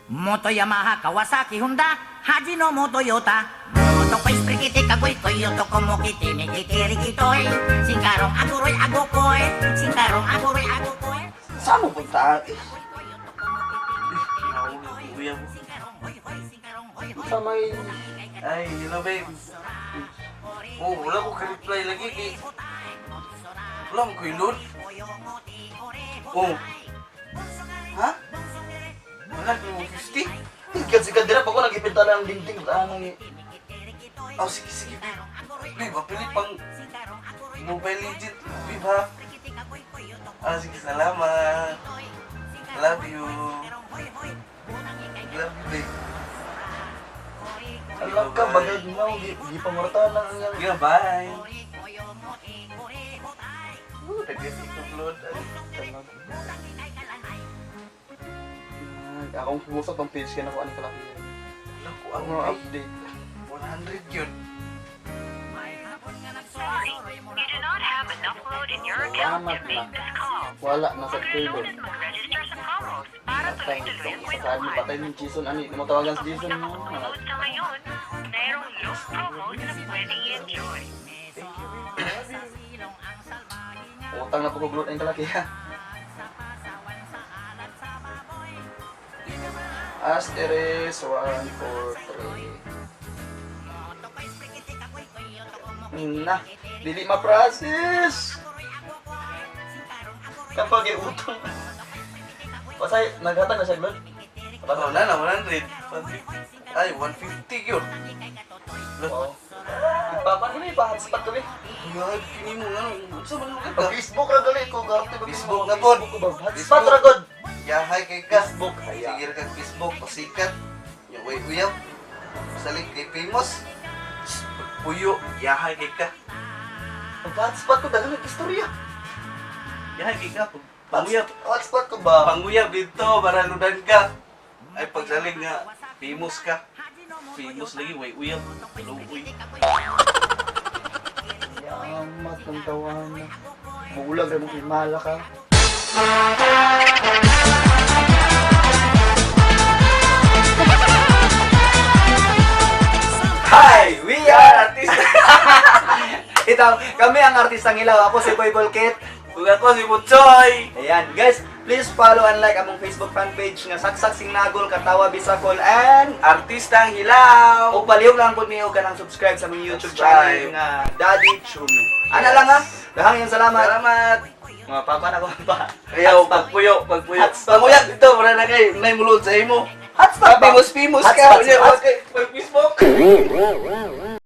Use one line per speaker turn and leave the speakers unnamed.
Moto Yamaha, Kawasaki, Honda, Hajinomo, Toyota. Moto ko'y sprikiti, kagoy Toyota, kumukiti, mikiti, rikitoy. Singkarong aguroy, agukoy. Singkarong aguroy, agukoy.
Saan mo punta? Eh,
Nahulog ko uyab.
Sa may.
Ay, hello, babe. Oh, wala ko ka-reply lagi kay wala mo ko'y load. Oh. Ha? Wala ko mo 50?
Sikat sikat dira pa ko nagipinta lang ang dingding. Ano ni?
Oh, sige, sige, babe. Babe, mapili pang Mobile Legend. Babe, ha? Ah, sige, salamat. Love you. Love you, babe.
Alam ka, bagay mo, di pangurta lang ang yang.
Yeah, bye. Oh, nag-get load.
Ay, akong kumusta tong page kaya nakuha ni kalaki.
Wala ko
Ang
ang
mga
babe.
update.
100 yun.
Sorry, you do not have enough load in your account
Salamat
to
na.
make this call.
Wala na sa
Mag-reload
table.
at mag-register sa promos para
Patay,
tuloy-tuloy ang
sa saan mo
kwentuhan.
patay ni Jason ani, mo tawagan si Jason
Kung
mo.
nakapag-load ka ngayon, merong load promos na pwedeng i-enjoy.
Thank you, babe. Love you.
Utang na po ko ang kalaki ha. Asterisk 1, 4, 3. Na, dili ma-process. Kapag utang. Pasay, naghatag na siya, Glod?
Oh, wala na, 100. 150. Ay, 150 yun.
Oo. Ipapan ko na, ipa-hotspot kami.
Gag, kini mo nga. Unsa man ka?
Pag Facebook ra gali ko, garte ba
Facebook na pod.
Facebook ko ba? Hotspot
Facebook.
ra god.
Yahay kay ka.
Facebook, haya.
Sige ra kag Facebook, pasikat. Yung way uyab. Salig kay famous. Puyo, yahay kay ka.
Pag hotspot ko daghan ng istorya.
Yahay kay ka. Panguyab.
Hotspot ko ba?
Panguyab dito para ludan ka. Ay pagsalig nga famous ka. Famous lagi way uyab. Luoy.
Yamat ng tawana. Bulag ra mo himala ka.
Hi! We are
Artista.
Ito, kami ang artistang hilaw. Ako si Boy Bolkit.
Ug ako si Butchoy.
Ayan, guys, please follow and like among Facebook fan page nga Saksak Singnagol, Katawa Bisakol, and
Artistang Hilaw.
O palihog lang po niyo ka nang subscribe sa among YouTube channel
Subscribe.
nga Daddy Chumi. Ana lang ha. Dahang yung salamat.
Salamat.
Mga papa na ko pa.
Ayaw, pagpuyo, pagpuyo.
Hotspot.
Panguyab dito, wala na kay, nay mulod sa imo.
Hotspot ba?
Famous, famous ka.
Hotspot,
Unya,
hotspot.
okay, pag Facebook.